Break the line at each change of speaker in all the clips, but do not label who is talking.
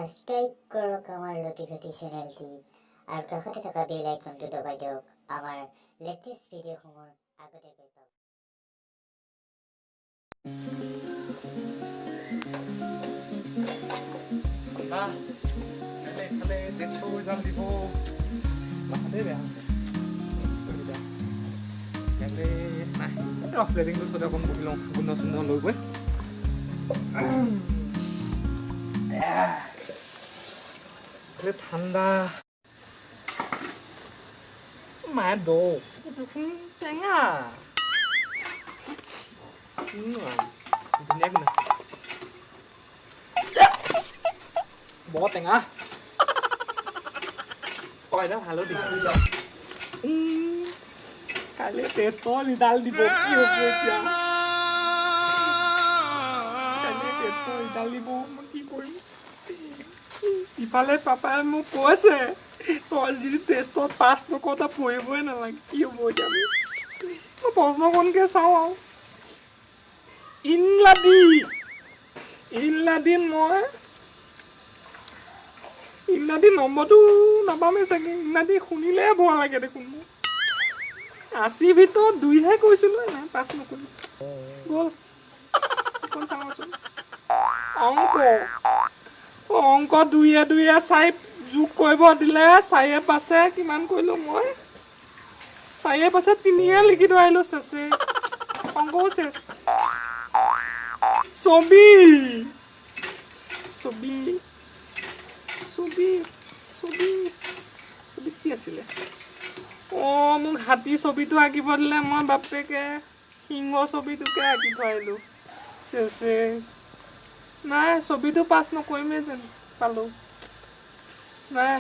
Subscribe কৰক আমাৰ লতিঘটি চেনেলটি আৰু কাষতে থকা বেল আইকনটো দবাই দিয়ক আমাৰ লেটেষ্ট ভিডিঅ'সমূহ আগতীয়াকৈ পাব।
এইফালে টেষ্টৰ ৰিজাল্ট দিব, মাথাতে বেয়া হৈছে। কাইলৈ নাই, ৰ, লেটিংটোৰ ওচৰতে অকণ বহি লওঁ, গোন্ধ চোন্ধ লৈ গৈ। এইফালে ঠাণ্ডা, মায়ে দৌ দেখোন, টেঙা, ধুনীয়া গোন্ধ, বৰ টেঙা। অ, হালধি। কাইলৈ টেষ্টৰ ৰিজাল্ট দিব, কি হ'ব এতিয়া? কাইলৈ টেষ্টৰ ৰিজাল্ট দিব, মই কি কৰিম? ইফালে পাপাই মোক কৈছে, তই যদি টেষ্টত পাছ নকৰ, তই পঢ়িবই নালাগে। কি হ'ব এতিয়া? মই প্ৰশ্নখনকে চাওঁ আৰু ইনলাদি ইনলাদিন, মই ইংৰাজী নম্বৰটো নাপামেই চাগে। ইংৰাজী শুনিলে ভয় লাগে দেখোন মোৰ। 80ৰ ভিতৰত 2হে কৈছিলোঁ, নাই, পাছ নকৰিলোঁ, গ'ল। এইখন চাওঁচোন, অংক। অংক 2য়ে 2য়ে 4 যোগ কৰিব দিলে, 4য়ে 5 কিমান কৰিলোঁ মই? 4য়ে 5 3য়ে লিখি থৈ আহিলোঁ, চেচে, অংকও চেচ। ছবি ছবি ছবি ছবি ছবি কি আছিলে? অঁ, মোক হাতী ছবিটো আঁকিব দিলে, মই বাপেকে সিংহ ছবিটোকে আঁকি থৈ আহিলোঁ, চেচে। নাই, ছবিটো পাছ নকৰিমেই যেন পালোঁ। নাই,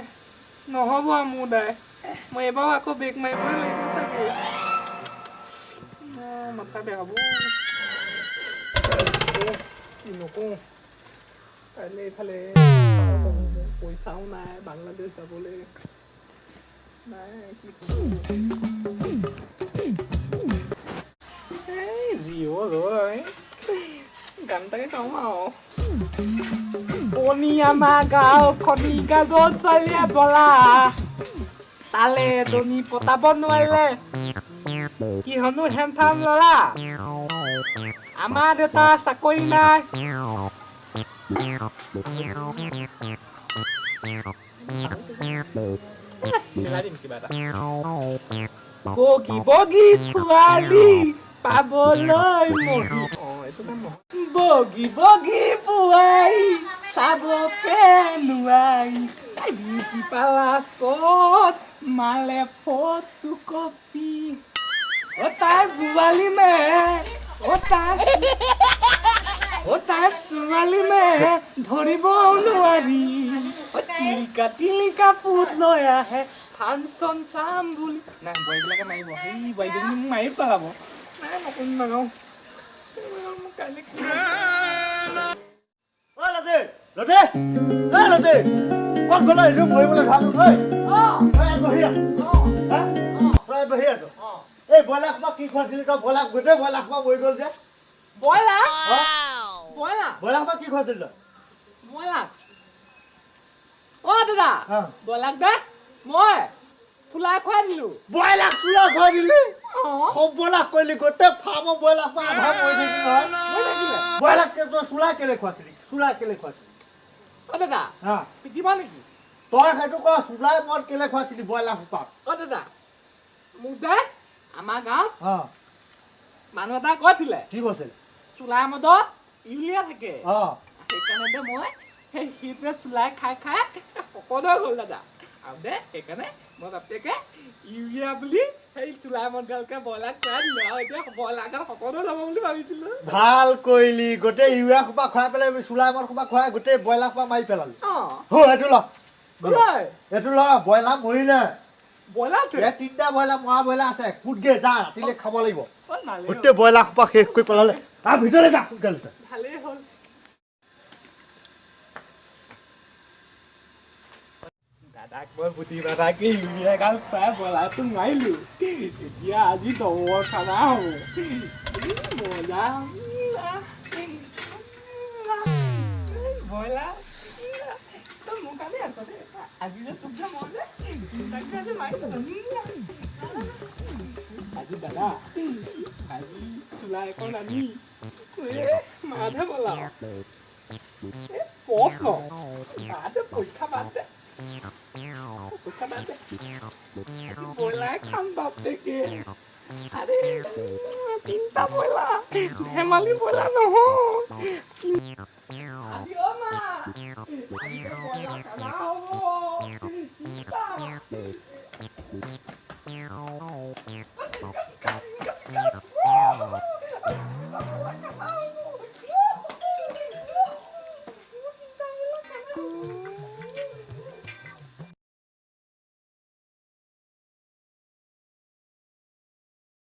নহ'ব আৰু মোৰ দাই, মই এইবাৰো আকৌ বেক মাৰিবই লাগিব চাগে। অঁ, মাথা বেয়া হ'ব, কি নকওঁ। কাইলৈ এইফালে পইচাও নাই বাংলাদেশ যাবলৈ, নাই কি। এই যি হ'ল হ'ল, গান এটাকে গাওঁ আৰু। কণী আমাৰ গাঁওখনি গাজৰ ছোৱালীয়ে বলা তালে দনি পতাব নোৱাৰিলে, কিহনো হেনথাম ল'ৰা, আমাৰ দেউতা চাকৰি নাই। মিলাই দিম কিবা এটা। বগী বগী ছোৱালী পাবলৈ মহি, এইটো কাম নহয়। বগী বগী বোৱাৰী চাবকে নোৱাৰি, বিউটি পাৰ্লাৰত মালে ফটো কপি। অ তাই বোৱালী নে, অ তাই, অ তাই ছোৱালী নে, ধৰিব নোৱাৰি। অ টিলিকা টিলিকা ফুট লৈ আহে ফাংচন চাম বুলি। নাই, বোৱাৰীবিলাকে মাৰিব, সেই বোৱাৰীজনী মোক মাৰি পেলাব। নাই, নকওঁ, নাগাওঁ মোক কাইলৈ কি।
ঐ লতি, লতি, ঐ লতি, ক'ত গ'ল এইটো মৰিবলৈ ধৰা? ঐ, তই ইয়াত বহি আছ? হা, তই ইয়াত বহি আছ? এই ব্ৰইলাৰ সোপা কি খুৱাইছিলি তই? ব্ৰইলাৰ, গোটেই ব্ৰইলাৰ সোপা মৰি গ'ল যে।
ব্ৰইলাৰ, ব্ৰইলাৰ,
ব্ৰইলাৰ সোপা কি খুৱাইছিলি তই?
ব্ৰইলাৰ, অ দাদা, ব্ৰইলাৰ দে মই চুলাই খুৱাই দিলো।
ব্ৰইলাৰ চুলাই খুৱাই দিলি? সৰ্বনাশ কৰিলি, গোটেই ফাৰ্মৰ ব্ৰইলাৰ সোপা আধা মৰি থাকিল নহয়। ব্ৰইলাৰ তই চুলাই কেলে খুৱাইছিলি? চুলাই কেলে খুৱাইছিলি?
অ দাদা, পিটিবা নেকি?
তই সেইটো ক, চুলাই মদ কেলে খুৱাইছিলি ব্ৰইলাৰ সোপাক?
অ দাদা, মোক দে আমাৰ গাঁৱত মানুহ এটা কৈছিলে।
কি কৈছিল?
চুলাই মদত ইউৰিয়া থাকে, সেইকাৰণে দে মই সেই সেইটোৱে চুলাই খাই খাই শকত হৈ গ'ল দাদা। আৰু দে সেইকাৰণে মই বাপেকে ইউৰিয়া বুলি সেই চুলাই মদগালকে ব্ৰইলাৰ খুৱাই দিলো, আৰু এতিয়া ব্ৰইলাৰগাল শকত হৈ যাব বুলি ভাবিছিলো।
ভাল কৰিলি, গোটেই ইউৰিয়া সোপা খুৱাই পেলাই, চুলাই মদ সোপা খুৱাই গোটেই ব্ৰইলাৰ সোপা মাৰি পেলালি। হো, এইটো ল, এইটো ল, ব্ৰইলাৰ মৰিলে।
ব্ৰইলাৰ
3টা ব্ৰইলাৰ মৰা ব্ৰইলাৰ আছে, কুটগে যা, ৰাতিলে খাব লাগিব। গোটেই ব্ৰইলাৰ সোপা শেষ কৰি পেলালে। তাৰ ভিতৰলৈ যা সোনকালে।
ভালেই হ'ল। দাদাক মই বুদ্ধি বাদাকে ইউৰিয়া গাল খুৱাই ব্ৰইলাৰটো মাৰিলো, এতিয়া আজি দমৰ খানা হ'ব, মজা। ব্ৰইলাৰ। আজি যে তোক যে মই যে তিনিটা যে মাৰি। আজি দাদা, আজি চোলা এখন আনি মাতহে বলাও। এই প্ৰশ্ন বাদ দে, পৰীক্ষা বাদ দে, পৰীক্ষা বাদ দে। আজি ব্ৰইলাৰ খাম বাপেকে। আৰে তিনিটা ব্ৰইলাৰ, ধেমালি ব্ৰইলাৰ নহয় আজি। অ মা, আজি ব্ৰইলাৰ খানা হ'ব তিনিটা।